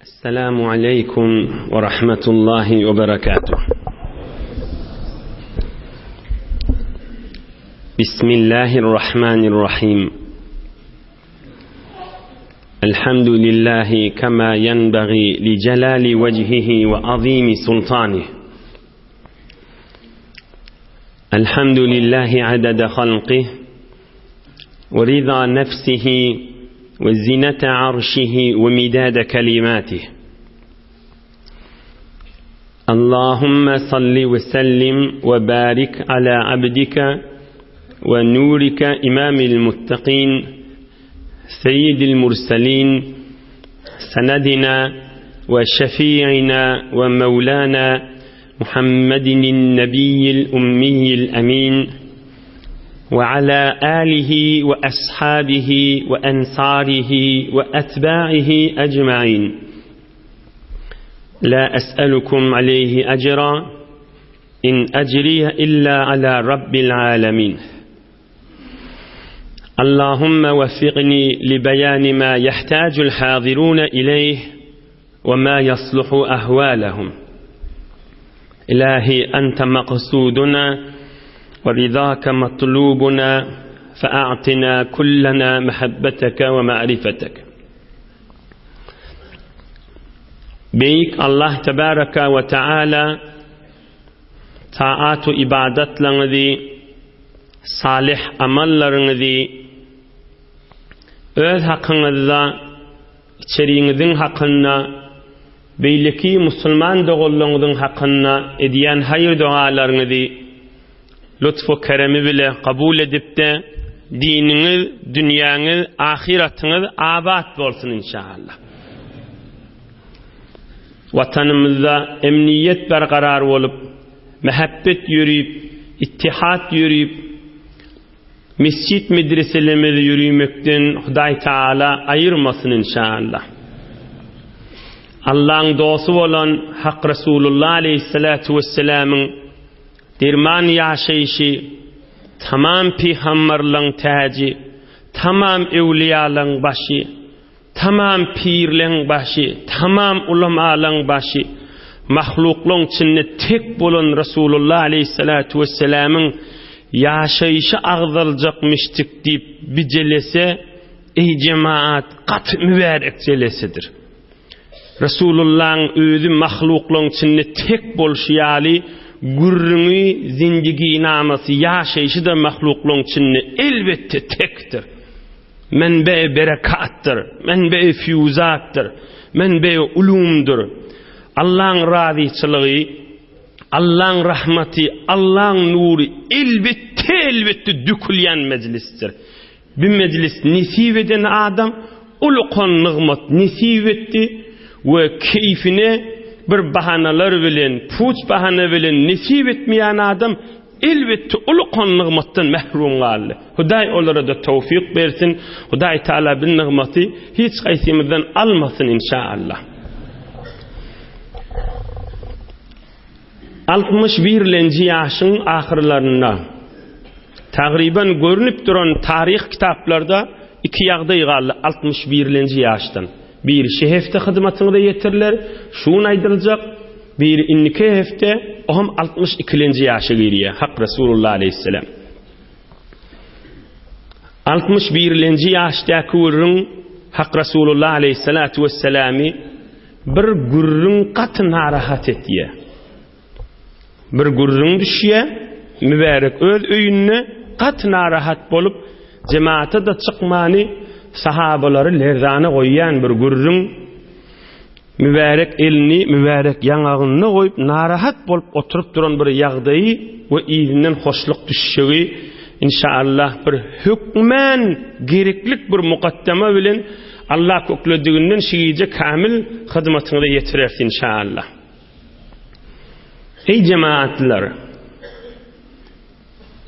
السلام عليكم ورحمة الله وبركاته بسم الله الرحمن الرحيم الحمد لله كما ينبغي لجلال وجهه وعظيم سلطانه الحمد لله عدد خلقه ورضا نفسه وزنة عرشه ومداد كلماته اللهم صل وسلم وبارك على عبدك ونورك إمام المتقين سيد المرسلين سندنا وشفيعنا ومولانا محمد النبي الأمي الأمين وعلى آله وأصحابه وأنصاره وأتباعه أجمعين لا أسألكم عليه أجرا إن أجري إلا على رب العالمين اللهم وفقني لبيان ما يحتاج الحاضرون إليه وما يصلح أهوالهم إلهي أنت مقصودنا ورضاك مطلوبنا فأعطنا كلنا محبتك ومعرفتك Beýik Allah tebaraka we taala taat we ibadatlaryňyzy, salyh amallaryňyzy öz hakyňyzda, içeriňiziň hakynda, beýleki musulman doganlaryňyzyň hakynda edýän haýyr-dogalaryňyzy lutf we keremi bile kabul edip-de, diniňiz, dünýäňiz, ahyratyňyz abat bolsun inşallah. Watanymyzda emniýet berkarar bolup, mähebbet ýörüp, ittihat ýörüp, mesjit medreselerimiz ýörümekden Hudaý Taala aýyrmasyn inşallah. Allaň dosty bolan Hak Resulullah aleýhissalatu wesselamyň Derman ýaşaýşy, tamam pygamberleň täji, tamam öwlüýalaň başy, tamam pirleň başy, tamam ulamalaň başy, mahluklaň içinde tek bolan Resulullah aleýhissalatu wesselamyň ýaşaýşy agzaljakmyşdyk diýip bi jelese, eý jemaat, gaty mübärek jelesedir. Resulullaň özi mahluklaň içinde tek bolşy ýaly, gürrüňi, zindiginamasy, ýaşaýşy-da mahluklaň içinde elbetde tekdir. Menbe-i berekatdyr, menbe-i fýuzatdyr, menbe-i ulumdyr. Allaň razyçylygy, Allaň rahmaty, Allaň nury elbetde, elbetde dökülýän mejlisdir. Bu mejlis nesip eden adam ulukan nygmat nesip etdi we keýfine bir bahanalar bilen, puç bahana bilen nesip etmeýän adam elbetde ulukan nygmatdan mährum galdy. Hudaý olara-da towfyk bersin. Hudaý Taala bu nygmaty hiç haýsymyzdan almasyn inşaallah. 61-lenji ýaşyň ahyrlarynda tagryban görnüp duran taryh kitaplarda iki ýagdaý galdy 61-lenji ýaşdan. Biri şu hepde hyzmatyňyza ýetiriler, şu gün aýdyljak, biri indiki hepde, o hem 62-lenji ýaşa girýär Hak Resulullah aleýhissalam. 61-lenji ýaşdaky gürrüň Hak Resulullah aleýhissalatu wessalamy Bir gürrüň gaty narahat etýär. Bir gürrüň düşýär, mübärek öz öýünde gaty narahat bolup, jemaata-da çykmany sahabalary lerzana goýýan bir gürrüň. Mübärek elini mübärek ýaňagynda goýup, narahat bolup oturyp duran bir ýagdaýy we yzyndan hoşluk düşjegi inşaallah bir hökmän gereklik bir mukaddama bilen Allah köklediginden şu gije kamil hyzmatyňyza ýetireris inşallah. Eý jemaatlar!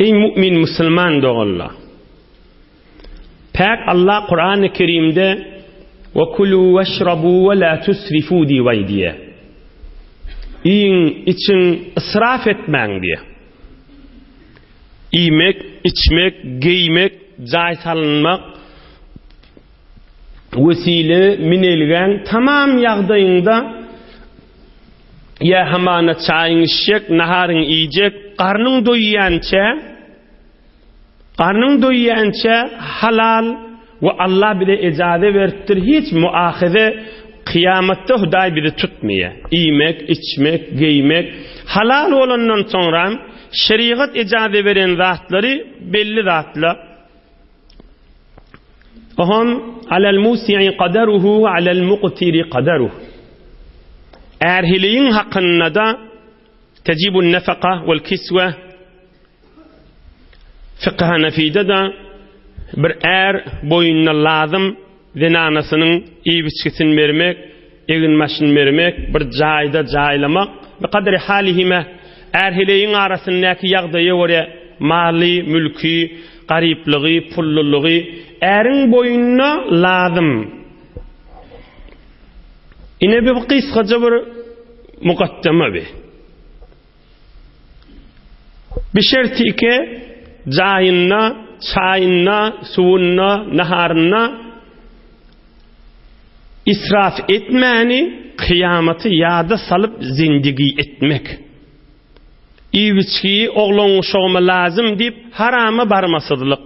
Eý mu'min musulman doganlar! Päk Allah Kurany Kerimde we kulu weşrabu we la tusrifu diýip aýdýar. Iýiň, içiň, israf etmäň diýýär. Iýmek, içmek, geýmek, jaý salynmak. Wesile minelgäň tamam ýagdaýyňda ýa hamana çaýyň içjek, naharyň iýjek, garnyň doýýança, garnyň doýýança halal we Allah bize ejaze beripdir, hiç muahize kyýamatda Hudaý bizi tutmaýar. Iýmek, içmek, geýmek halal bolandan soňram şerigat ejaze beren zatlary belli zatlar. Oham alal musi'i kadaruhu we alal muqtiri kadaruh. Är-heleýiň hakynda-da tejibun nefaka wel kiswe Fykh Hanafide-de bir är boýnuna lazym zenanasynyň iýip-içgisini bermek, egin-başyny bermek, bir jaýda jaýlamak, bi kadri halihime, är-heleýiň arasyndaky ýagdaýa görä maly, mülki, garyplygy, pullulygy äriň boýnuna lazym. Ine bu gysgaça bir mukaddeme bi. Bir şerti ike, jaýynda, çaýynda, suwunda, naharynda israf etmäni, kyýamaty ýada salyp zindigi etmek. Iýip-içgi oglan-uşagyma lazym diýip harama barmasyzlyk.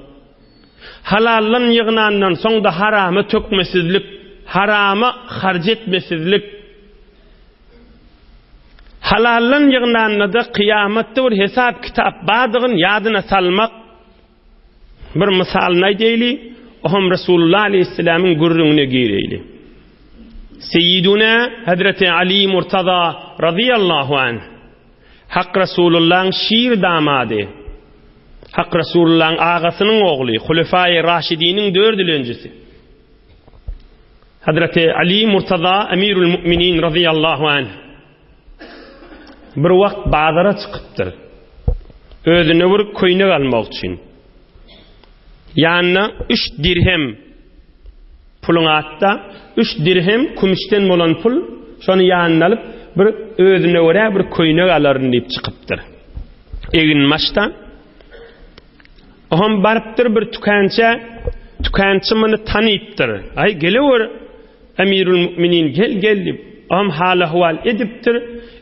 Halaldan ýygnandan soň-da harama tökmesizlik, harama harç etmesizlik. Halaldan ýygnanda-da kyýamatda bir hesap-kitap bardygyny ýadyna salmak. Bir mysalyny aýdaýly, oňam Resulullah aleýhissalamyň gürrüňine gireýli. Seýiduna Hazreti Ali Murtaza razyýallahu anh Hak Resulullahyň şir damady, Hak Resulullahyň agasynyň ogly, Hulefaýy Raşidiniň dördülenjisi. Hazreti Ali Murtaza Emirül Müminin razyýallahu anh bir wagt bazara çykypdyr. Özüne bir köýnek almak üçin. Ýanyna 3 dirhem puluň atda, 3 dirhem kümüşden bolan pul, şony ýanyna alyp, bir özüne görä bir köýnek alaryn diýip çykypdyr. Eginbaşda Oňam barypdyr bir tükänçä, tükänçi muny tanypdyr. Aý, gelewer, Emirül Müminin, gel, gel diýip, oňam hal-ahwal edipdir.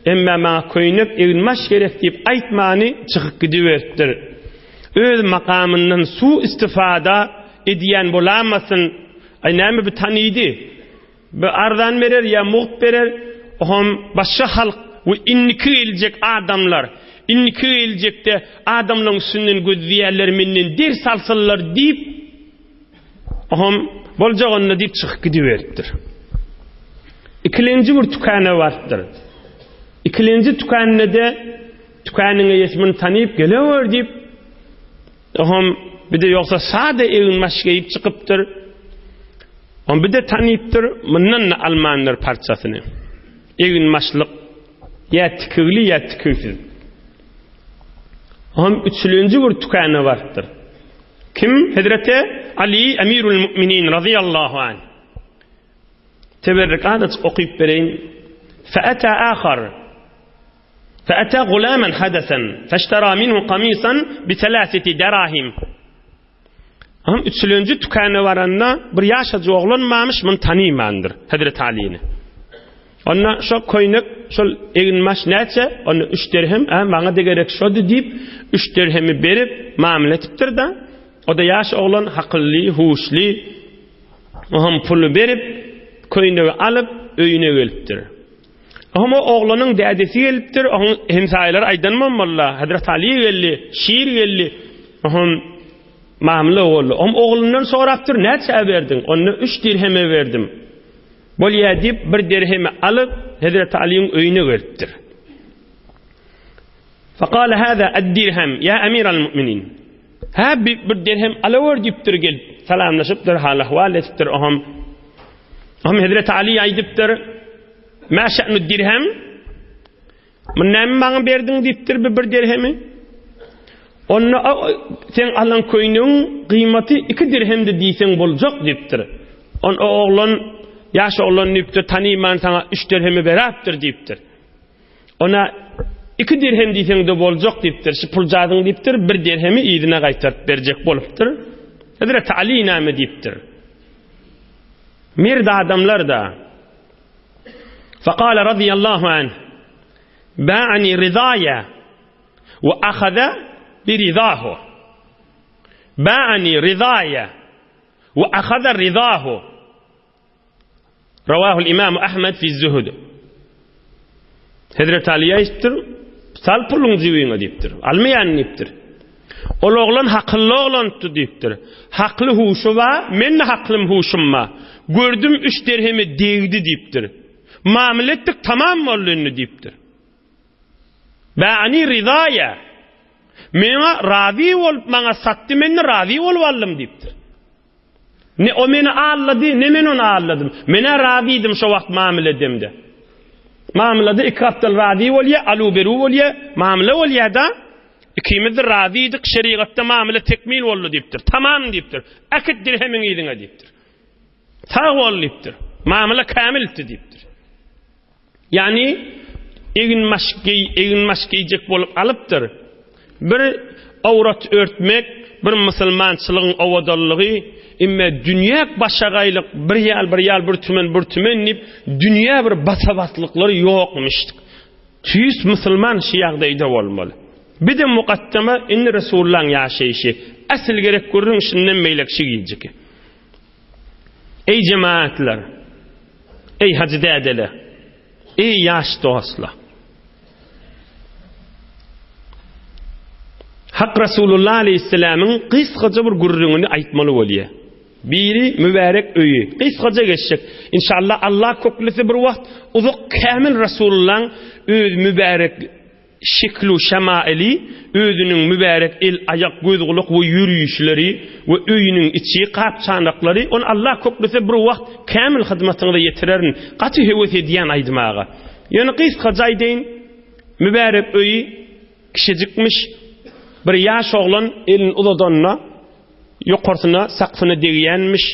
Emma maňa köýnek, eginbaş gerek diýip aýtmany çykyp gidiberipdir. Öz makamyndan su-istifada edýän bolamasyn? Aý, näme bu tanydy? Bu arzan berer ýa mugt berer, oňam başga halk we indiki geljek adamlar, indiki geljekde adamlaryň üstünden gözleýärler menden ders alsynlar diýip, oňam boljak onda diýip çykyp gidiberipdir. Ikilenji bir tükana barypdyr. Ikilenji tükanda-da tükanyň eýesi muny tanyp gelewer diýip, Oňam bir-de ýogsa sada eginbaş geýip çykypdyr. Oňam bir-de tanypdyr, mundan-da almandyr parçasyny. Eginbaşlyk ýa tikigli ýa tikigsiz. Oňam üçülenji bir tükana barypdyr. Kim? Hezreti Ali Emirül Müminin razyýallahu anh. Teberrik azajyk okyp bereýin. Fe'eta ahar. Fe'ete gulamen hadesen, feştera minhu kamisan bi selaseti derahim. Am üçülenji tükana baranda bir ýaşajy oglan barmyş, muny tanymandyr Hezreti Alyny. Onda şo köýnek, şol eginbaş näçe? Onda 3 dirhem, a maňa da gerek şody diýip, 3 dirhemi berip, mamla etipdir-de. O da ýaş oglan hakylly, huşly. Oňam puly berip, köýnegi alyp, öýüne gelipdir. Oňa oglanyň dädesi gelipdir, oň hemsaýalary aýdanmam walla, Hazret Ali geldi, şir geldi. Oňam mamla boldy. Oň oglundan sorapdyr, näçä berdiň? Onda 3 dirheme berdim. Bolýa diýip, bir dirhemi alyp, Hazret Aliň öýüne gelipdir. Faqala hada ad-dirham ya amiral mu'minin. Hä bir dirhem alawer diýipdir gelip, salamlaşypdyr, hal-ahwal edipdir. Oňam Oňam Hazret Ali aýdypdyr, Mä şe'nu dirhem? Muny näme maňa berdiň diýipdir bir, bir dirhemi. Onda sen alan köýnegiň gyýmaty iki dirhemdi diýseň boljak diýipdir. On o oglan ýaş oglan diýipdir, tanyman saňa üç dirhemi berapdyr diýipdir. Ona iki dirhem diýseň-de boljak diýipdir. Şu puljazyň diýipdir, bir dirhemi yzyna gaýtaryp berjek bolupdyr. Hezreti Ali näme diýipdir? Merd adamlar-da. Fekale radiyallahu anh, Ba'ani ridaýa we ahaza bi ridahu. Ba'ani ridaýa we ahaza ridahu. Rawahul Imam Ahmed fi Zuhud. Hezreti Ali aýtdyr, sal puluň jübiňe diýipdir. Almaýan diýipdir. Ol oglan hakylly oglandy diýipdir. Hakly huşy bar, men de haklym huşum bar. Gördüm 3 derheme degdi diýipdir. Mamla etdik tamam boldy indi diýipdir. Ba'ani rizaýa. Meňa razy bolup maňa satdy, men de razy bolup aldym diýipdir. Ne o meni aldady, ne men ony aldadym. Men-ä razydym şo wagt mamla edemde. Mamlada iki gapdal razy bolýa, aluw-beruw bolýa, mamla bolýa-da. Ikimiz-de razydyk, şerigatda mamla tekmil boldy diýipdir. Tamam diýipdir. Äkit dirhemiňi yzyňa diýipdir. Sag bol diýipdir. Mamla kämildi diýipdir. Ýagny eginbaş geý, eginbaş geýjek bolup alypdyr. Bir awrat örtmek, bir musulmançylygyň owadanlygy, emme dünýä başagaýlyk bir ýal, bir ýal, bir tümen, bir tümen diýip, dünýä bir basa-baslyklary ýokmuşdyk. Tüýs musulman şu ýagdaýda bolmaly. Bir-de mukaddama indi Resulullaň ýaşaýşy. Asyl gerek gürrüň şundan beýlek şu gijeki. Eý jemaatlar! Eý hajy dädeler! Eý ýaş dostlar! Hak Rasulullah aleýhissalamyň gysgaça bir gürrüňini aýtmaly bolýar. Biri mübärek öýi. Gysgaça geçjek. Inşallah Allah köklese bir wagt uzak kämil Rasulullahyň öz mübärek Şeklu şemaili, özüniň mübärek el, aýak, göz-gulak we ýörüýişleri we öýüniň içi, gap-çanaklary, ony Allah köklese bir wagt kämil hyzmatyňyza ýetirerin. Gaty höwes edýän aýdmaga. Ýöne gysgaça aýdaýyn, mübärek öýi kiçijikmiş, bir ýaş oglan elini uzadanda ýokarsyna, sakfyna degýänmiş.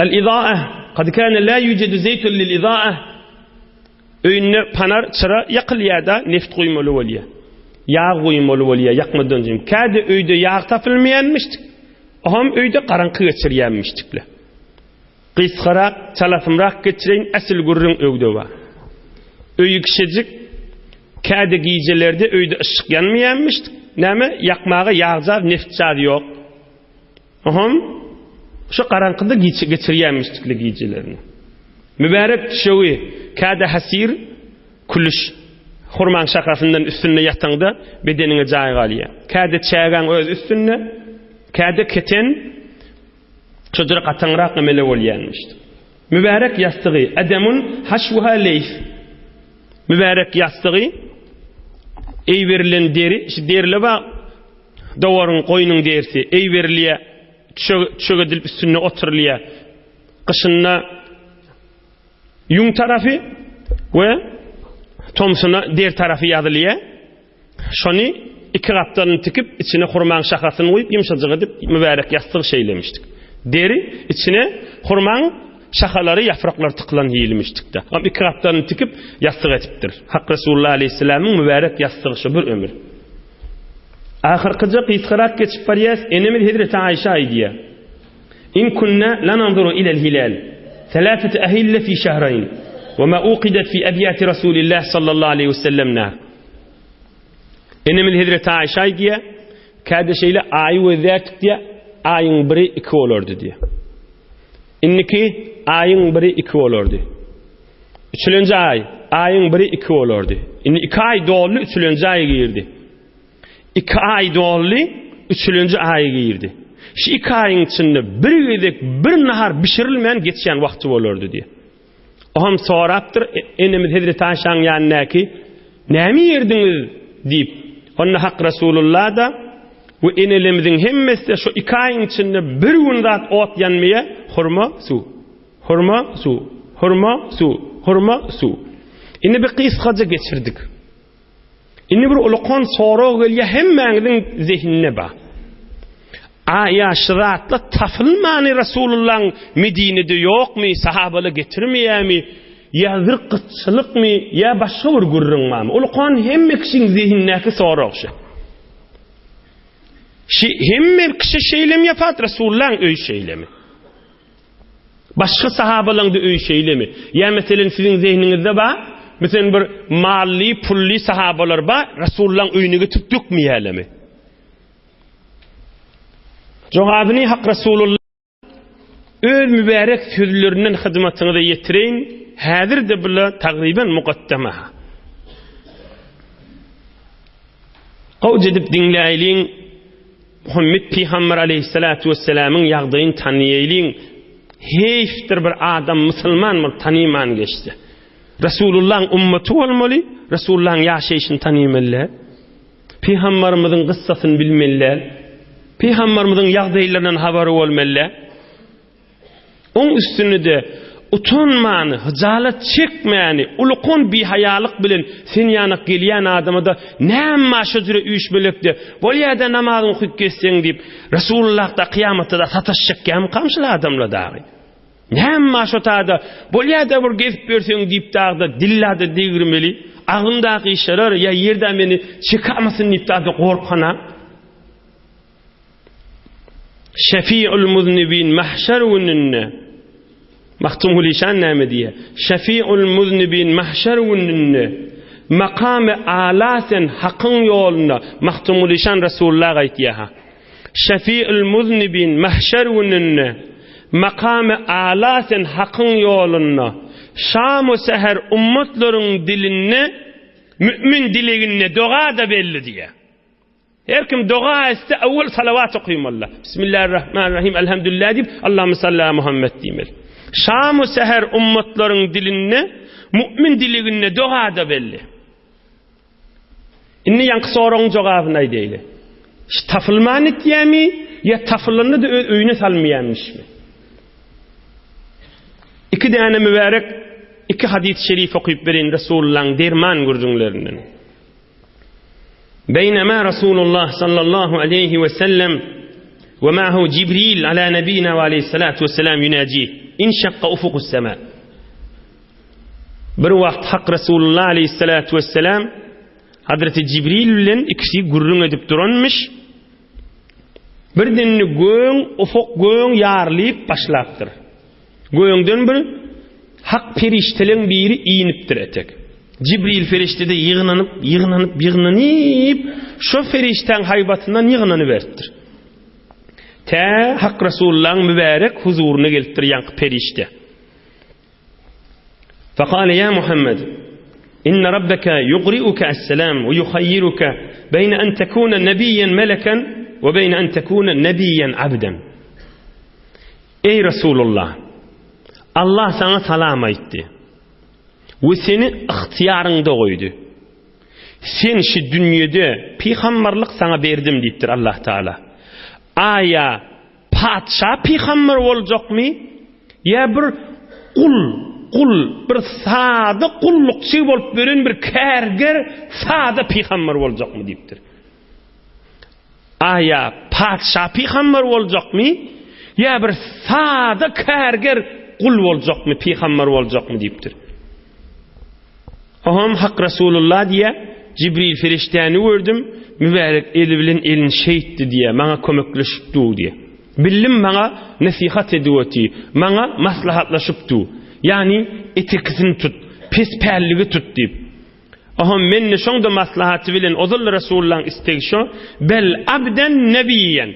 El-izae, kad kâne lâ yucedu zeýtun lil-izae. Öýünde panar, çyra ýakylýar-da, neft guýmaly bolýar. Ýag guýmaly bolýar ýakmadan öň. Käde öýde ýag tapylmaýanmyşdyk. Oňam öýde garaňky geçirýänmişdikle. Gysgarak, çalasymrak geçireýin, äsil gürrüň öwde bar. Öýi kişejik, käde gijelerde öýde yşyk ýanmaýanmyşdyk. Näme, ýakmaga ýagjaz, neftjaz ýok. Oňam şu garaňkyda geçirýänmişdikle gijelerini. Mübärek düşegi, käde hasir, külüş, hurmaň şahasyndan üstünde ýataňda bedeniňe jaý galýar. Käde çägäň öz üstünde, käde keten, şojara gataňrak emele bolýanmyş. Mübärek ýassygy, edemun haşwuha leýs. Mübärek ýassygy, eý berilen deri, şu derile bak, Dowaryň, goýnuň derisi eý berilýär, düşek, düşek edilip üstünde oturylýar. Gyşynda ýüň tarapy we tomsuna der tarapy ýazylýar. Şony iki gapdalyny tikip, içine hurmaň şahasyny guýup, ýumşajyk edip, mübärek ýassyk şeýlemişdik. Deri içine hurmaň şahalary, ýapraklary tykylan hilimişdik-de. Ol iki gapdalyny tikip, ýassyk etipdir. Hak Resulullah aleýhissalamyň mübärek ýassygy şu bir ömür. Ahyrkyja gysgarak geçip barýas, enemiz hezreti Aýşa aýdýar, In kunna lananzuru ilel hilal, selasete ehille fi şehreýn, we ma uqidet fi ebýati Rasulillah sallallahu aleýhi we sellem nar. Enemiz hezreti Aýşa aýdýar, käde şeýle aýy gözlärdik diýýär, aýyň biri iki bolardy diýýär. Indiki aýyň biri iki bolardy. Üçülenji aý, aýyň biri iki bolardy. Indi iki aý doldy, üçülenji aý girdi. Iki aý doldy, üçülenji aý girdi. Şu iki aýyň içinde bir gezek bir nahar bişirilmän geçýän wagty bolardy diýýär. Oňam sorapdyr, e, enemiz Hezreti Aýşaň ýanyndaky, Näme iýerdiňiz? diýip. Onda Hak Resulullah-da we enelerimiziň hemmesi-de şu iki aýyň içinde bir gün zat ot ýanmaýar, hurma, suw. Hurma, suw. Hurma, suw. Hurma, suw. Indi bir gysgaja geçirdik. Indi bir ulukan sorag gelýär hemmäňiziň zehinine bar. Aýa şu zatlar tapylmany Resulullahyň Medinede ýokmy, sahabalar getirmeýärmi, ýa bir gytçylykmy, ýa başga bir gürrüň barmy? Ulukan hemme kişiň zehinindäki sorag şu. Şi hemme kişi şeýlemi ýa fat Resulullahyň öýi şeýlemi? Başga sahabalaryň-da öýi şeýlemi? Ýa meselen siziň zehniňizde bar, meselen bir mally, pully sahabalar bar, Resulullahyň öýüne getirip dökmeýärlermi? Jogabyny Hak Resulullah öz mübärek sözlerinden hyzmatyňyza ýetireýin, häzir-de bula tagryban mukaddama. Gowja edip diňläýliň, Muhammet pygamber aleýhissalatu wessalamyň ýagdaýyny tanyýaýlyň. Heýfdir bir adam musulman bolup tanyman geçse. Resulullahyň ummaty bolmaly, Resulullahyň ýaşaýşyny tanymaly däl. Pygamberimiziň gyssasyny bilmeli däl. Pygamberimiziň ýagdaýlaryndan habary bolmaly däl. Oň üstünde-de utanmany, hyjalat çekmäni, ulukon bihaýalyk bilen sen ýanak gelýän adama-da näme bar şo jüre üýşmelekde, bolýa-da namazyňy okyp gezseň diýip, Resulullah-da kyýamatda-da sataşjakýamykam şul adamlar dagy? Näme bar şo tada, bolýa-da bir gezip ýörseň diýip dagy-da dillada degirmeli, agzymdaky gyşarar ýa ýerde meni çekamasyn diýip dagy gorkana. Şefi'ul muznibin mahşer gününde Magtymguly şan näme diýýär? Şefi'ul muznibin mahşer gününde makamy ala sen hakyň ýolunda Magtymguly şan Resulullah aýtýar ha. Şefi'ul muznibin mahşer gününde makamy ala sen hakyň ýolunda şam we säher ummatlaryň dilinde mümin dileginde doga da belli diýýär. Her kim doga etse awwal salawat okymaly. Bismillahirrahmanirrahim, elhamdülillah diýip, Allahümme salli ala Muhammed diýmeli. Şam we säher ummatlaryň dilinde, mu'min diliginde doga-da belli. Indi ýaňky soragyň jogabyny aýdaýly. Şu tapylman etýärmi ýa tapylanda-da öz öýüne salmaýarmyşmy? Iki däne mübärek iki hadys şerif okyp bereýin Resulullahyň derman gürrüňlerinden. Beýnemâ Rasulullah sallallahu aleýhi we sellem we ma'ahu Jibril ala nebina we aleýhissalatu wesselam ýunajih inşakka ufukus sema. Bir wagt Hak Resulullah aleýhissalatu wesselam Hazreti Jibril bilen ikisi gürrüň edip duranmyş. Birden göň ufuk göň ýarylyp başlapdyr. Göňden bir Hak perişdeleň biri inipdir etek. Jibril perişde-de ýygnanyp, ýygnanyp, ýygnanyp, şo perişdäň haýbatyndan ýygnanyberipdir. Tä Hak Resulullahyň mübärek huzuryna gelipdir ýaňky perişde. Fekale ýa Muhammed, inne rabbeke ýugriuke esselam we ýuhaýýiruke beýne en tekune nebiýen meleken we beýne en tekune nebiýen abden. Eý Resulullah! Allah saňa salam aýtdy we seni ygtyýaryňda goýdy. Sen şi dünýede pygamberlik saňa berdim diýipdir Allah Taala. Aýa patyşa pygamber boljakmy ýa bir gul, gul, bir sada gullukçy bolup ýören bir kärger sada pygamber boljakmy diýipdir. Aýa patyşa pygamber boljakmy ýa bir sada kärger gul boljakmy, pygamber boljakmy diýipdir. Oňam Hak Resulullah diýýär, Jibril perişdäni gördüm, mübärek eli bilen elini şeýtdi diýýär, maňa kömekleşip dur diýýär. Bildim maňa nesihat edip oty, maňa maslahatlaşyp dur. Ýagny etekisini tut, pes pälligi tut diýip. Oňam mende şoň-da maslahaty bilen ozal Resulullahyň islegi şo, Bel abden nebiýen.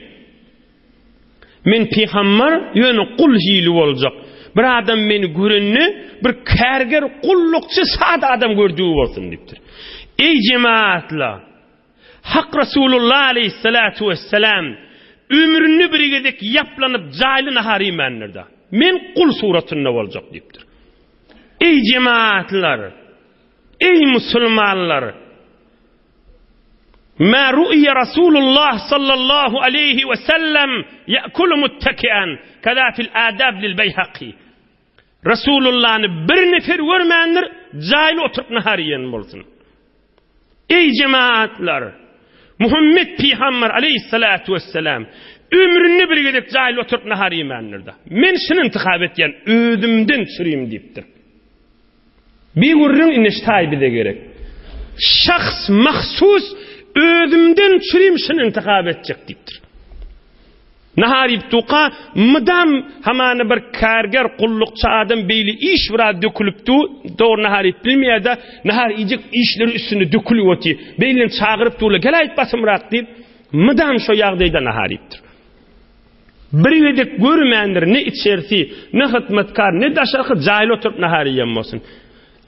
Men pygambar, ýöne gul hili boljak. Bir adam meni görende, bir kärger, gullukçy, sada adam gördügi bolsun diýipdir. Eý jemaatlar! Hak Resulullah aleýhissalatu wessalam ömründe bir gezek ýaplanyp jaýly nahar iýmändir-de. Men gul suratynda boljak diýipdir. Eý jemaatlar! Eý musulmanlar! Ma ru'iya Rasulullah sallallahu aleýhi we sellem ya'kulu muttaki'an kaza fil adab lil Beýhaki. Rasulullany bir nefer görmändir, jaýly oturyp nahar iýen bolsun. Eý jemaatlar! Muhammet pygamber aleýhissalatu wessalam ömründe bir gezek jaýly oturyp nahar iýmändir-de. Men şuny intihap etýän, özümden çürim diýipdir. Bir gürrüň indi ştaý bize gerek. Şahs mahsus Özümden çürim şuny intihap etjek diýipdir. Nahar iýip durka, mydam hamana bir kärger, gullukçy adam beýle iş biraz dökülip dur, dogry nahar iýip bilmeýär-de, nahar iýjek işleri üstünde dökülip otyr. Beýlini çagyryp durlar, geläýip basymrak diýip, mydam şo ýagdaýda nahar iýipdir. Bir gezek görmändir, ne içersi, ne hyzmatkar, ne daşarky jaýly oturyp nahar iýen bolsun.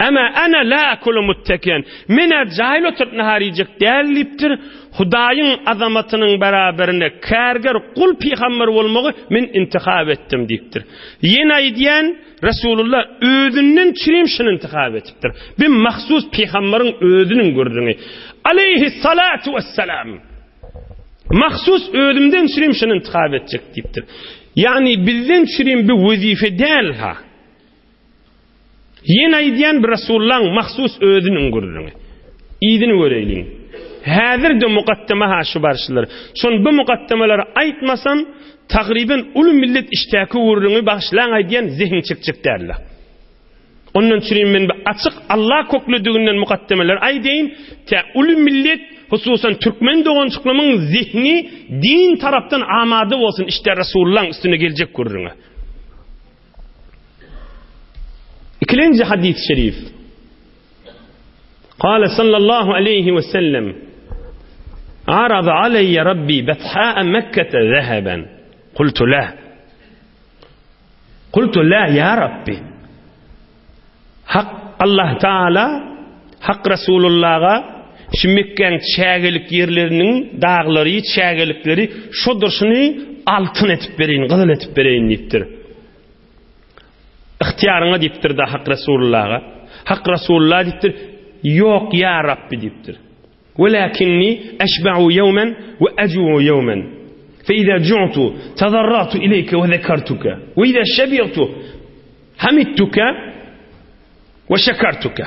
Emma ana la akulu muttekian. Men-ä jaýly oturyp nahar iýjek däl diýipdir. Hudaýyň azamatynyň beraberinde kärger gul pygamber bolmagy men intihap etdim diýipdir. Ýene aýdýan, Resulullah özünden çürim şuny intihap etipdir. Bir mahsus pygamberiň özüniň gürrüňi. Aleýhissalatu wessalam. Mahsus özümden çürim şuny intihap etjek diýipdir. Ýagny bizden çürim bir wezipe däl-ha. Ýene aýdýan bir Resulullaň mahsus özüniň gürrüňi. Yzyny göreýliň. Häzir-de mukaddeme-ha şu barşylar. Şon bu mukaddemeleri aýtmasam, tagryban uly millet işdäki gürrüňi bagyşlaň aýdýan zehin çekjek däldir. Ondan çürim men bir açyk Alla köklediginden mukaddemeleri aýdaýyn, tä uly millet, hususan türkmen doganjyklarymyň zehni din tarapdan amada bolsun işdä Resulullaň üstüne geljek gürrüňe. Ikilenji hadis-i şerif. Kale sallallahu aleyhi ve sellem Arada aleyye Rabbi betha'a Mekke'te zeheben. Kultu la. Kultu la ya Rabbi. Hak Allah Teala Hak Resulullah'a şu Mekke'nin çägelik yerlerinin dağları, çägelikleri şodur şuny altyn etip bereýin, gyzyl etip bereýin diýipdir. Ygtyýaryňa diýipdir-de Hak Resulullaha. Hak Resulullah diýipdir, Ýok, ýa Rabbi diýipdir. Welakinni eşba'u ýewmen we eju'u ýewmen. Fe iza ju'tu tazarra'tu ileýke we zekertuke. We iza şebi'tu hamidtuke we şekertuke.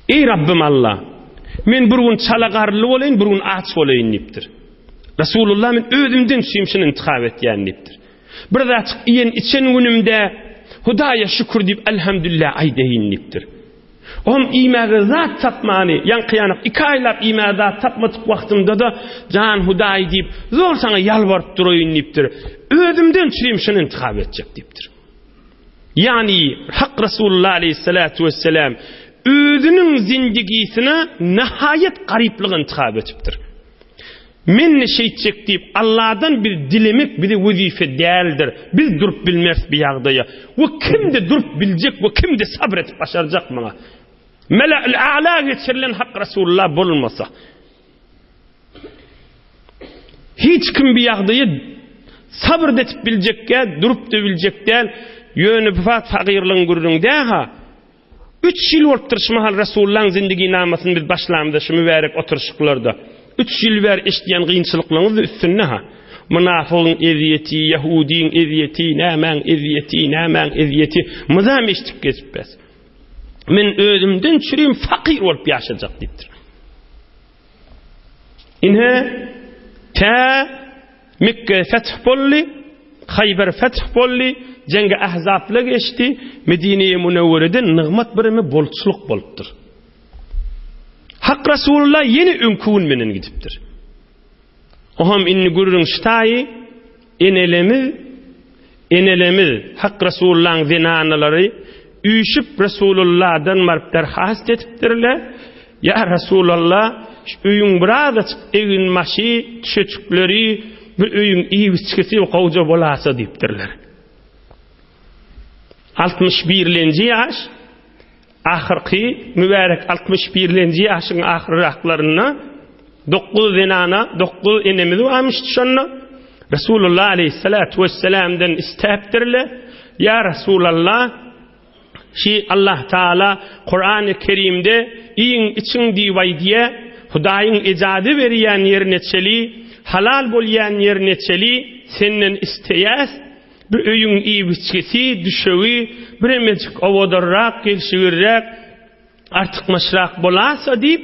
Eý Rabbym Alla! Men bir gün çala garynly bolaýyn, bir gün aç bolaýyn diýipdir. Resulullah men özümden şimşini intihap etýän diýipdir. Bir zatjyk iýen içen günümde Hudaýa şükür diýip elhamdülillah aýdaýyn diýipdir. Ohm iýmäge zat tapmany, ýaňky ýanak iki aýlap iýmäge zat tapmadyk wagtymda-da jan Hudaý diýip zor saňa ýalbaryp duraýyn diýipdir. Özümden şimşini intihap etjek diýipdir. Ýagny Hak Resulullah aleýhissalatu wesselam özüniň zindigisine nahaýat garyplygy intihap etipdir. Men-de şeýtjek diýip Allahdan biz dilemek bize wezipe däldir. Biz durup bilmeris bu ýagdaýa. We kimde durup biljek we kimde sabr edip başarjak muňa. Mela'ül a'la geçirilen Hak Resulullah bolmasa. Hiç kim bir ýagdaýa sabyr etip biljek däl, durup da biljek däl. Ýöne bu fat fagyrlygyň gürrüňi däl-ha. Üç ýyl bolupdyr şu mahal Resulullahyň zindiginamasyny biz başlamyzda şu mübärek oturyşyklarda. Üç ýyl bäri eşidýän kynçylyklaryňyz üstünde-ha. Mynafygyň ezýeti, ýahudyň ezýeti, nämäň ezýeti, nämäň ezýeti mydam eşidip gezipbäs. Men özümden çürim fakyr bolup ýaşajak diýipdir. Ine, tä Mekke feth boldy, Haýber feth boldy, Jeňge Ahzapla geçdi, Medine-i Münewwerede nygmat birimi bolçulyk bolupdyr. Hak Resulullah ýene öňki gün menen gidipdir. Oham indi gürrüň ştaýy enelemiz enelemiz Hak Resulullahyň zenanalary üýşüp Resulullahdan baryp derhast edipdirler. Ýa Resulallah, şu öýüň birazajyk egin-başy, düşejikleri, bir öýüň iýip-içgisi gowja bolasa diýipdirler. Altmyş birlenji ýaş Ahyrky mübärek altmyş birlenji ýaşyň ahyrraklarynda dokuz zenana, dokuz enemiz barmyşdy şonda. Resulullah aleýhissalatu wesselamdan istäpdirler, Ýa Resulallah, şi Allah Taala Kurany Kerimde iýiň, içiň diýip aýdýa, Hudaýyň ejaza berýän ýerine çeli, halal bolýan ýerine çeli senden isleýäs, Bir öýüň iýip-içgisi, düşegi biremejik owadanrak, gelşigirräk, artykmaçrak bolasa diýip,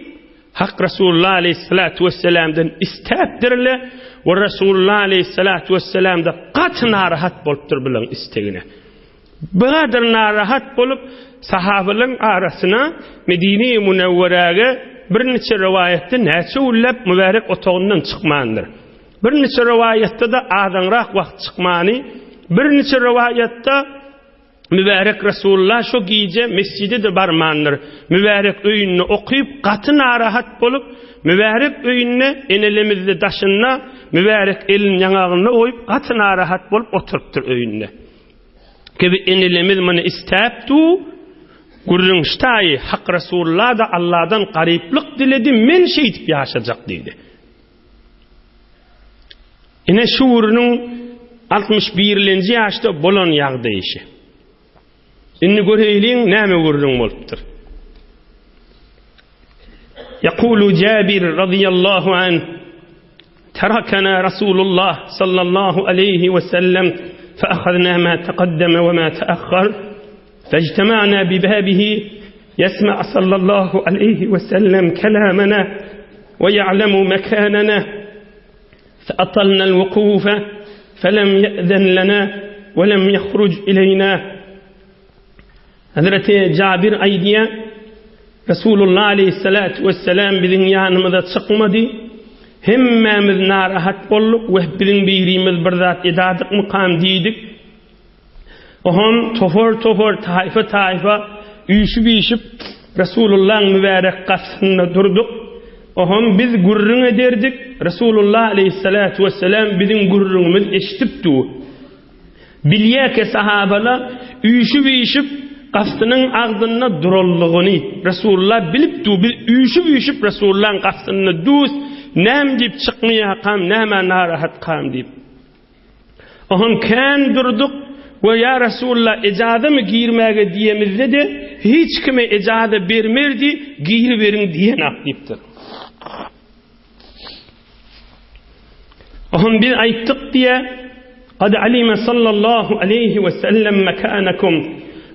Hak Resulullah aleýhissalatu wesselamdan istäpdirler we Resulullah aleýhissalatu wesselam-da gaty narahat bolupdyr bularyň istegine. Bigadyr narahat bolup, sahabalaryň arasyna Medine-i Münewweräge birniçe rowaýatda näçe günläp mübärek otagyndan çykmandyr. Birniçe rowaýatda-da azaňrak wagt çykmany, birniçe rowaýatda Mübärek Resulullah şo gije mesjide-de barmandyr. Mübärek öýünde okyp, gaty narahat bolup, mübärek öýünde enelemizde daşynda mübärek elini ýaňagynda goýup, gaty narahat bolup oturypdyr öýünde. Kibi enelemiz muny istäp du, gürrüň ştaýy Hak Resulullah-da Allahdan garyplyk diledi, men şeýdip ýaşajak diýdi. Ine şu gürrüň 61-lenji ýaşda bolan ýagdaýşy. Indi göreýliň näme gürrüň bolupdyr. Ýekulu Jabir radiyallahu anh Terakena Rasulullah sallallahu aleyhi ve sellem فأخذنا ما تقدم وما تأخر فاجتمعنا ببابه يسمع صلى الله عليه وسلم كلامنا ويعلم مكاننا فأطلنا الوقوف فلم يأذن لنا ولم يخرج إلينا Hazreti Jabir aýdýar, Resulullah aleýhissalatu wessalam biziň ýanymyza çykmady. Hemmämiz narahat bolduk we biziň birimiz bir zat edadykmykam diýdik. Oňam topar-topar, taýfa-taýfa üýşüp-üýşüp Resulullahyň mübärek gapysynda durduk. Oňam biz gürrüň ederdik. Resulullah aleýhissalatu wessalam biziň gürrüňimizi eşidip dur. Bilýärkä sahabala üýşüp-üýşüp gapysynyň agzynda duranlygyny Resulullah bilip dur. Biz üýşüp-üýşüp Resulullahyň gapysynda dus, näme diýip çykmaýarkam, nämä narahatkam diýip. Oňam kän durduk we ýa Resulullah ejazamy girmäge diýemizde-de hiç kime ejaza bermerdi, giriberiň diýenak diýipdir. Oňam biz aýtdyk diýe, Kad alime sallallahu aleýhi we sellem mekanakum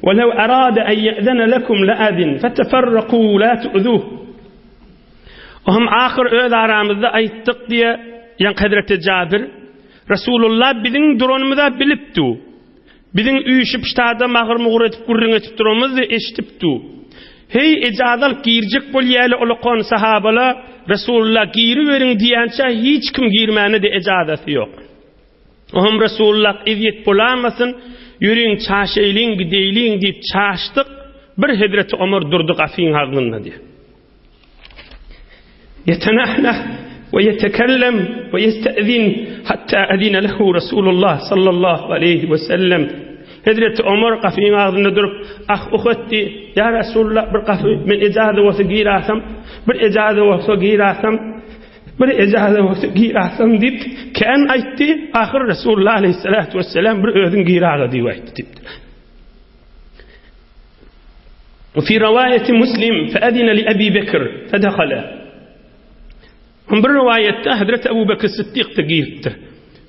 we lew arada en ye'zene lekum le'azin feteferraku la tu'zuh. Oňam ahyr öz aramyzda aýtdyk diýe, ýaňky Hezreti Jabir, Resulullah biziň duranymyza bilipdi. Biziň üýşüp ştada magyr-mugur edip gürrüň edip duranymyzy eşidipdi. Heý, ejaza alyp girjek bolýaly olakan sahabala Resulullah giriberiň diýänçä hiç kim girmäne-de ejazasy ýok. Oňam Resulullah ezýet bolamasyn, ýörüň çaşeýliň gideýliň diýip çaşdyk, bir Hezreti Omar durdy gapyň agzynda diýip. Ýetenahnah we ýetekellem we ýestezin hatta azina lehu Rasulullah sallallahu aleýhi we sellem. Hezreti Omar gapyň agzynda durup, ah-uh etdi, Ýa Resulullah bir gapy men ejaza bolsa girasam, bir ejaza bolsa girasam, bir ejaza bolsa girasam diýip, kän aýtdy, ahyr Resulullah aleýhissalatu wesselam bir özüň giraga diýip aýtdy diýipdir. Fi riwaýeti Muslim fe'ezine li Ebi Bekr fedehale. Hem bir riwaýatda Hazreti Ebu Bekr Siddik de giripdir.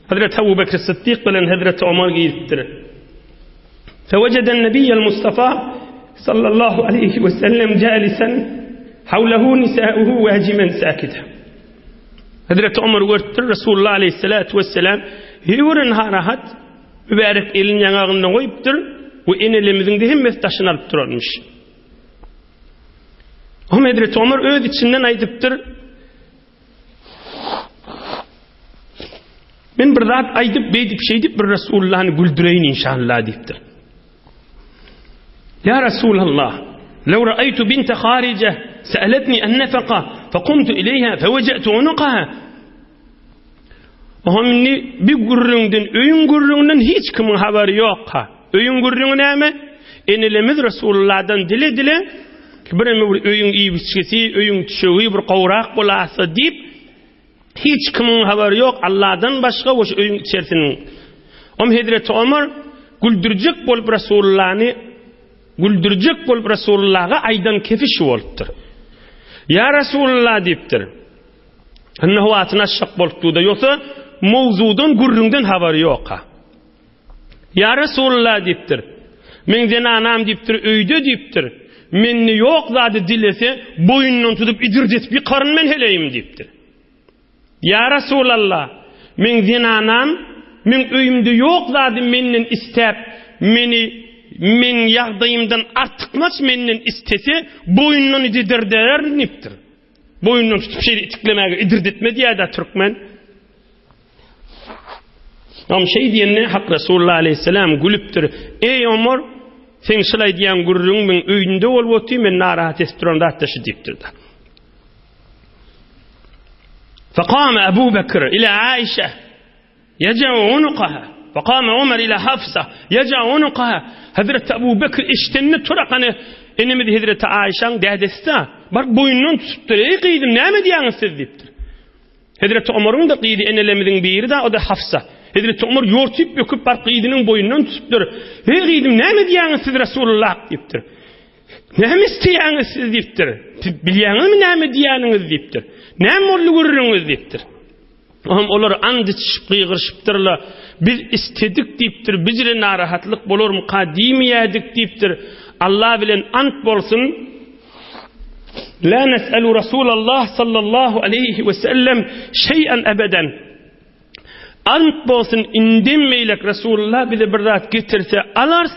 Hazreti Ebu Bekr Siddik bilen Hazreti Omar giripdir. Feweceden Nebiyyel Mustafa sallallahu aleyhi ve sellem calisen havlehu nisauhu vacimen sakite. Hazreti Omar görüpdir Resulullah aleyhissalatu vesselam hüwrin harahat Mübärek elini ýaňagynda goýupdyr we enelerimiziň-de hemmesi daşyny alyp duranmyş. Oňa Hezreti Omar öz içinden aýdypdyr, Men bir zat aýdyp, beýdip, şeýdip bir Resulullahny güldüreýin inşallah diýipdir. Ya Resulallah, lew ra'aytu bint Harije sa'alatni an-nafaqa faqumtu ilayha fawaja'tu unuqaha Oňa indi bir gürrüňden, öýüň gürrüňinden hiç kimiň habary ýok-ha. Öýüň gürrüňi näme? Enelemiz Resulullahdan dile-dile, bir eme bir öýüň iýip-içgisi, öýüň düşegi bir gowrak bolasa diýip, hiç kimiň habary ýok, Allahdan başga we şu öýüň içerisiniň. Om Hezreti Omar güldürjek bolup Resulullahny güldürjek bolup Resulullaha aýdan kefi şu bolupdyr. Ýa Resulullah diýipdir. Indi howasyny açjak bolup dur-da, ýogsa mowzudan, gürrüňden habary ýok-ha. Ýa Resulullah diýipdir. Meň zenanam diýipdir, öýde diýipdir. Mende ýok zady dilese, boýundan tutup idirdetip ýykaryn men heleýimi diýipdir. Ýa Resulallah, meň zenanam meň öýümde ýok zady menden istäp, meni. meň ýagdaýymdan artykmaç menden istese, boýundan ididirderin diýipdir. Boýundan tutup şeýle itiklemäge idirdetme diýýär-dä türkmen. Am şeý diýende Hak Resulullah aleýhissalam gülüpdir. Eý Omar, seň şul aýdýan gürrüň meň öýümde bolup otyr, men narahat edip duran zat-da şu diýipdir-de. Fekame Ebu Bekr ila Aişe Ýeja'u unukaha. Fekame Omar ila Hafsa ýeja'u unukaha. Hazreti Ebu Bekr eşidende turak hany enemiz Hazreti Aişaň dädesi-da, baryp boýnundan tutupdyr. Eý gyzym, näme edýäňiz siz diýipdir. Hezreti Omaryň-da gyzy enelerimiziň biri-da, o-da Hafsa. Hezreti Omar ýortup böküp baryp gyzynyň boýnundan tutupdyr. Eý gyzym, näme edýäňiz siz Resulullah diýipdir. Näme isleýäňiz siz diýipdir. Siz bilýäňizmi näme diýýäniňizi diýipdir. Näme boldy gürrüňiňiz diýipdir. Ohm olar and içişip gygyryşypdyrlar. Biz istedik diýipdir, bizre narahatlyk bolarmyka diýmeýärdik diýipdir. Allah bilen ant bolsun, La nes'elu Rasulallah sallallahu aleýhi we sellem şeý'en ebeden. Ant bolsun indem beýlek Resulullah bize bir zat getirse alarys,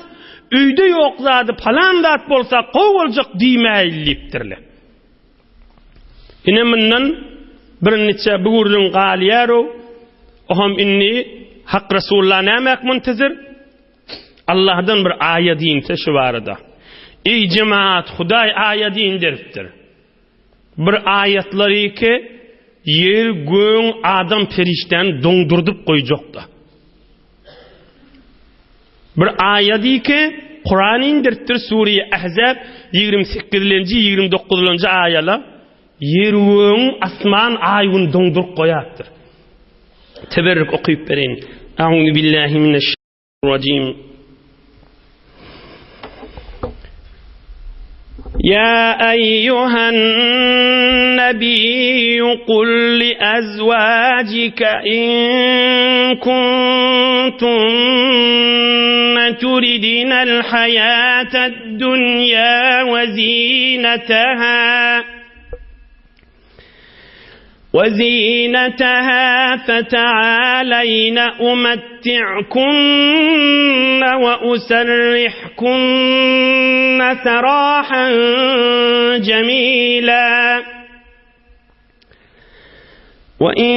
öýde ýok zady palan zat bolsa gowy boljak diýmäýli diýipdirler. Ine mundan bir niçe bu gürrüň galýar-ow. Oham indi Hak Resulullah nämäk muntezir? Allahdan bir aýat inse şu barada. Eý jemaat, Hudaý aýat inderipdir. Bir aýatlary ki, ýer, göň, adam perişdäni doňdurdyp goýjakda. Bir aýady ki, Kuran indiripdir, Sure-i Ahzab 28-nji, 29-njy aýala ýer göň, asman, aý gün doňduryp goýapdyr. Teberrük okyp bereýin. A'udhu billahi mineş rajim. يا أيها النبي قل لأزواجك إن كنتن تردن الحياة الدنيا وزينتها وزينتها فتعالين أمتعكن وأسرحكن سراحا جميلا وإن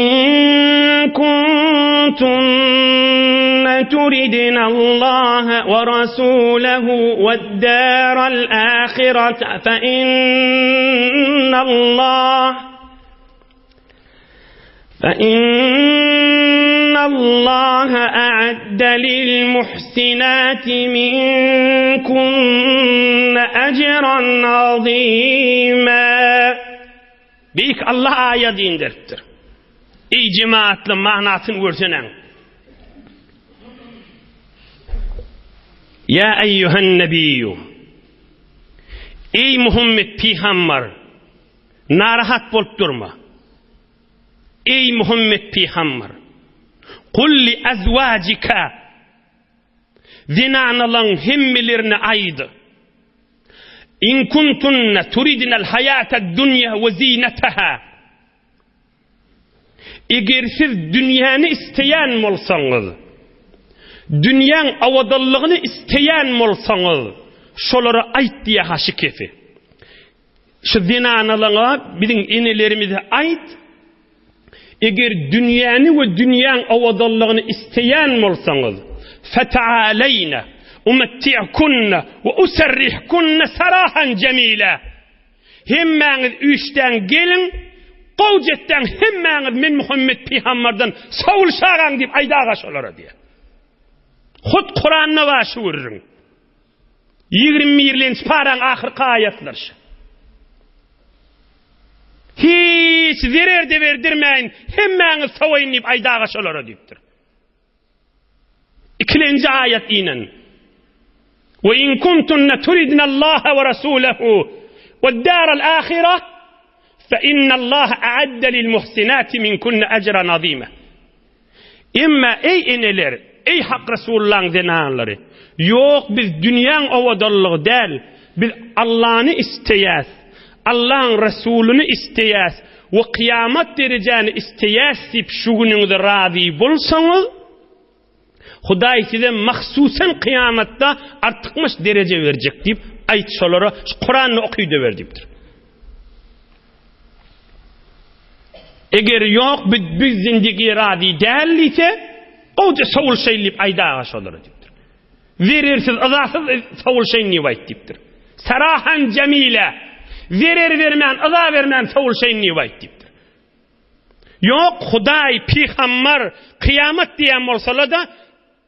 كنتن تردن الله ورسوله والدار الآخرة فإن الله فإن الله أعد للمحسنات منكن أجرا عظيما Beýik Allah aýat inderipdir. Eý jemaatly manasyny görseneň. Ýa eýýuhen nebiýu. Eý Muhammet pygambar, narahat bolup durma. Eý Muhammet pygambar, kul li azwajika zenanalaň hemmelerine aýd. In kuntunna turidnal haýatad dunýa we zinataha. Eger siz dünýäni isleýän bolsaňyz, dünýäň awadanlygyny isleýän bolsaňyz, şolara aýt diýýär haşy kesi. Şu zenanalaňa, biziň enelerimize aýt, Eger dünýäni we dünýäň owadanlygyny isleýän bolsaňyz, feta'aleýne umetti'kunne we userrihkunne sarahan jemile. Hemmäňiz üýşdäň geliň, gowja etdäň hemmäňiz men Muhammet pygambardan sowulşagaň diýip aýdaga şolara diýýär. Hut Kuranda bar şu gürrüň. 21-lenji paraň ahyrky aýatlary şu. Hiç zerer-de berdirmäýin, hemmäňiz sowaýyn diýip aýdaga şolara diýipdir. Ikilenji aýat inen. We in kuntunna turidnallaha we rasulahu we daral ahira fe innallaha a'adda lil muhsinati minkunna ajran azima. Emma eý eneler, eý Hak Resulullaň zenanlary, ýok biz dünýäň owadanlygy däl, biz Allany isleýäs, Allaň Resulyny isleýäs we kyýamat derejäni isleýäs diýip şu günüňize razy bolsaňyz, Hudaý size mahsusan kyýamatda artykmaç dereje berjek diýip, aýt şolara, şu Kurany okyda ber diýipdir. Eger ýok biz biz zindigiye razy däl diýse, gowja sowulşaýyn diýip aýdaga şolara diýipdir. Zerersiz, yzasyz sowulşaýyn diýip aýt diýipdir. Sarahan jemile, zerer bermän, yza bermän sowulşaýyn diýip aýt diýipdir. Ýok, Hudaý, pygambar, kyýamat diýen bolsalar-da,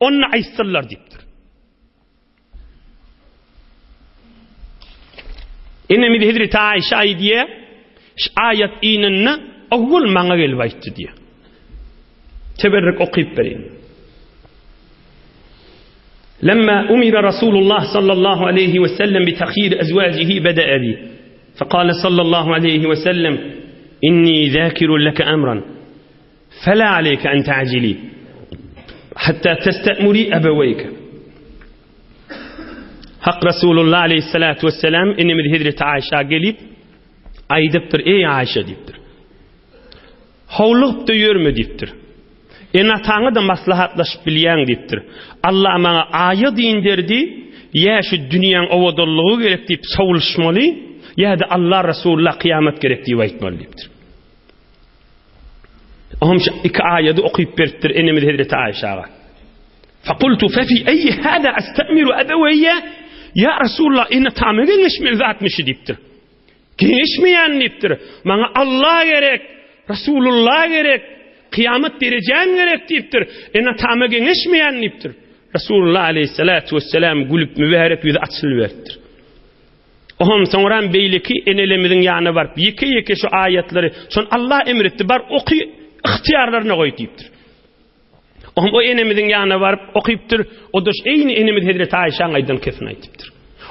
onda aýtsynlar diýipdir. Enemiz Hezreti Aýşe aýdýar, şu aýat inende owwal maňa gelip aýtdy diýýär. Teberrük okyp bereýin. Lemma umira Rasulullah sallallahu aleyhi ve sellem bi takhir ezwajihi beda'a bi. Fekale sallallahu aleyhi ve sellem inni zakirun leke emran. Fela aleyke en ta'jili hatta testemuri ebeweyke. Hak Resulullah aleyhissalatu vesselam enemiz Hezreti Aýşa gelip aýdypdyr, eý Aýşa diýipdir. Howlugyp-da ýörme diýipdir. Ene-ataňa-da maslahatlaşyp bilýäň diýipdir. Allah maňa aýat inderdi, ýa şu dünýäň owadanlygy gerek diýip sowulyşmaly, ýa-da Allah Resulullah kyýamat gerek diýip aýtmaly diýipdir. Oňam şu iki aýady okyp beripdir enemiz Hezreti Aýşaga. Fakultu fefi eýi hada astamiru abaweýe ýa Resulullah ene-atama geňeşmeli zatmyşy diýipdir. Geňeşmeýän diýipdir. Maňa Allah gerek, Resulullah gerek, kyýamat derejäm gerek diýipdir. Ene-atama geňeşmeýän diýipdir. Resulullah aleyhissalatu vesselam gülüp mübärek ýüzi açylyberipdir. Oňam soňram beýleki enelerimiziň ýanyna baryp, ýeke-ýeke şu aýatlary, şony Allah emr etdi, bar oky, ygtyýarlaryna goý diýipdir. Oňam o enemiziň ýanyna baryp okypdyr, o-da şu eýni enemiz Hezreti Aýşaň aýdan kesini aýdypdyr.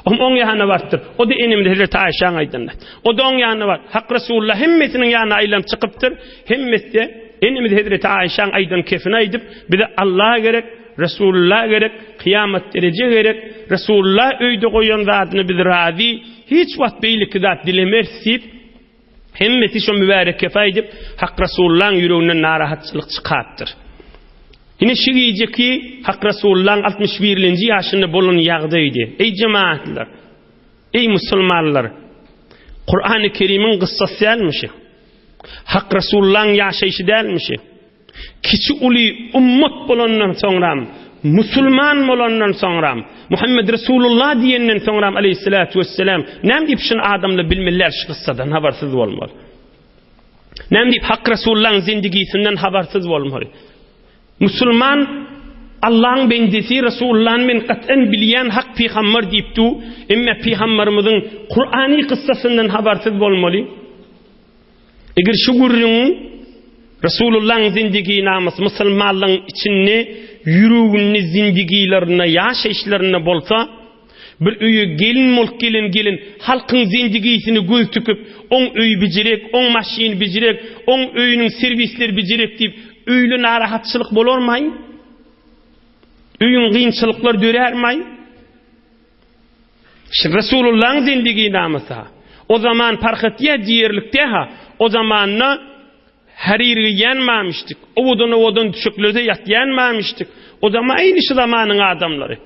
Oňam oň ýanyna barypdyr, o-da enemiz Hezreti Aýşaň aýdanyny aýtdy. O-da oň ýanyna baryp, Hak Resulullah hemmesiniň ýanyna aýlanyp çykypdyr, hemmesi-de enemiz Hezreti Aýşaň aýdan kesini aýdyp, bize Allah gerek, Resulullah gerek, kyýamat dereje gerek, Resulullah öýde goýan zadyna biz razy, hiç wagt beýleki zat dilemeris diýip, hemmesi şo mübärek kefe aýdyp, Hak Resulullahyň ýüreginden narahatçylyk çykarypdyr. Ine şu gijeki Hak Resulullahyň 61-nji ýaşynda bolan ýagdaýdy. Eý jemagatlar! Eý musulmanlar! Kurany Kerimiň gyssasy dälmişi? Hak Resulullahyň ýaşaýşy dälmişi? Kiçi-uly ummat bolandan soňram, musulman bolandan soňram, Muhammed Resulullah diýenden soňram aleýhissalatu wesselam, näme diýip şuny adamlar bilmeliler şu kyssadan habarsyz bolmaly. Näme diýip Hak Resulullahyň zindigisinden habarsyz bolmaly. Musulman Allahyň bendesi Resulullahny men gat'an bilýän hak pygamber diýip du, emme pygamberimiziň Kurany kyssasyndan habarsyz bolmaly. Eger şu gürrüňiň Resulullahyň zindiginamasy musulmanlaryň içinde ýüreginde zindigilerinde ýaşaýyşlarynda bolsa, bir öýe gelin bolup gelen gelin halkyň zindigisini göz tüküp, oň öýi bijirek, oň maşyny bijirek, oň öýüniň serwisleri bijirek diýip, öýle narahatçylyk bolarmaý? Öýüň kynçylyklar dörärmaý? Şu Resulullahyň zindiginamysa, o zaman parh etýär diýerlikde-ha, o zamanda harir geýýän mamyşdyk, owadan-owadan düşeklerde ýatýan mamyşdyk, o zaman eýni şu zamanyň adamlary.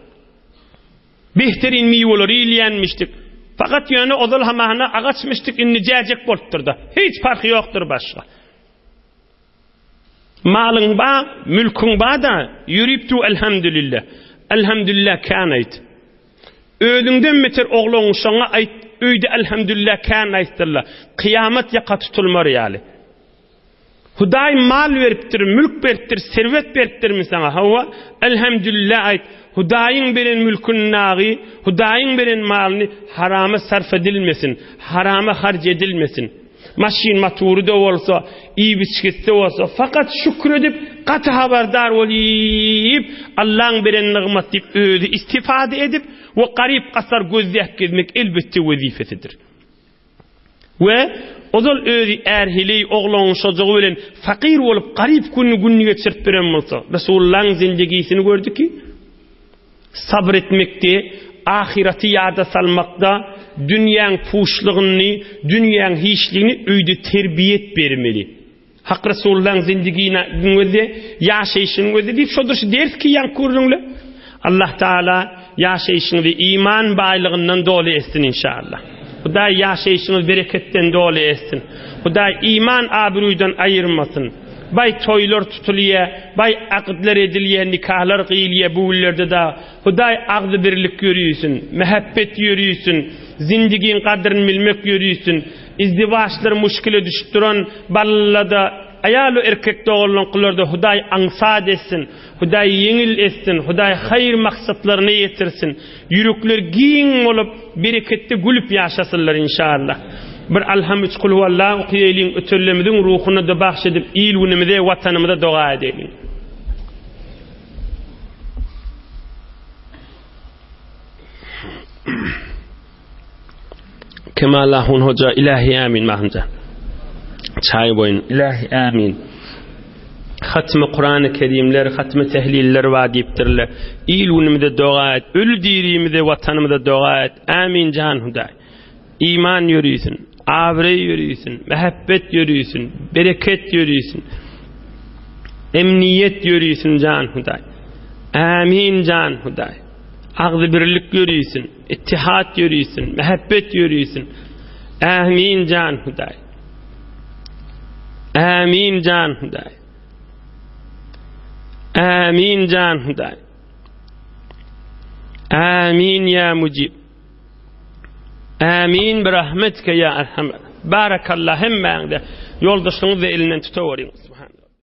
Behterin miweleri iýilýänmişdik. Fakat ýöne ozal hamana agaçmyşdyk, indi jäjek bolupdyr-da. Hiç parhy ýokdur başga. Malyň ba, mülküň ba-da, ýörüp dur elhamdülillah. Elhamdülillah kän aýt. Özüňden beter oglan uşaňa aýt, öýde elhamdülillah kän aýtdyrlar. Kyýamat ýaka tutulmar ýaly. Hudaý mal beripdir, mülk beripdir, serwet beripdirmi saňa? Hawa, elhamdülillah aýt. Hudaýyň beren mülküni nagy, Hudaýyň beren malyny harama sarf edilmesin, harama harç edilmesin. Maşyn motory-da bolsa, iýip-içgisi-de bolsa, fakat şükür edip, gaty habardar bolyp, Allaň beren nygmat diýip özi istifade edip we garyp-gasar gözläp gezmek elbetde wezipesidir. We ozal özi är-heleý, oglan-uşajygy bilen fakyr bolup, garyp gününi gününi geçirip beren bolsa, Resulullahyň zindegisini gördiki, Sabyr etmekde, ahyraty ýada salmakda, dünýäň puşlugyny, dünýäň hiçligini öýde terbiýet bermeli. Hak Resulullahyň zindigini gözle, ýaşaýşyny gözle diýip şodur şu ders ki ýaňky gürrüňle. Allah Taala ýaşaýşyňyzy iman baýlygyndan doly etsin inşallah. Hudaý ýaşaýşyňyzy bereketden doly etsin. Hudaý iman abruydan aýyrmasyn. Baý toýlar tutulýa, baý akytlar edilýä, nikahlar gyýylýa bu günlerde da Hudaý agzybirlik ýörüsin, mähebbet ýörüsin, zindigiň gadryny bilmek ýörüsin. Izdiwaçlar muşkile düşüp duran ballada aýal we erkek doganlaňkylarda Hudaý aňsat etsin, Hudaý ýeňil etsin, Hudaý haýyr maksatlaryna ýetirsin. Ýürekler giň bolup, bereketde gülüp ýaşasynlar inşallah. Bir Alham üç Kulhuallah okaýalyň, ötenlerimiziň ruhuna-da bagş edip, il-günümize, watanymyza doga edeýliň. Kemal Ahun Hoja ilahi amin Mahmytjan. Çaý boýun ilahi amin. Hatmy Kurany Kerimler, hatmy tehliller bar diýipdirler. Il günümize doga et, öli dirimize, watanymyza doga et. Amin jan Hudaý. Iman ýörüsün, abraý ýörüsün, mähebbet ýörüsün, bereket ýörüsün. Emniýet ýörüsün jan Hudaý. Amin jan Hudaý. Agzybirlik ýörüsün. Ittihat ýörisin, mähebbet ýörisin. Ämin jan Hudaý. Ämin jan Hudaý. Ämin jan Hudaý. Ämin ýa mujib. Ämin bi rahmetike ýa erhamer. Barakallah hemmäňde ýoldaşlygyňyzy elinden tutaweriň. Subhan.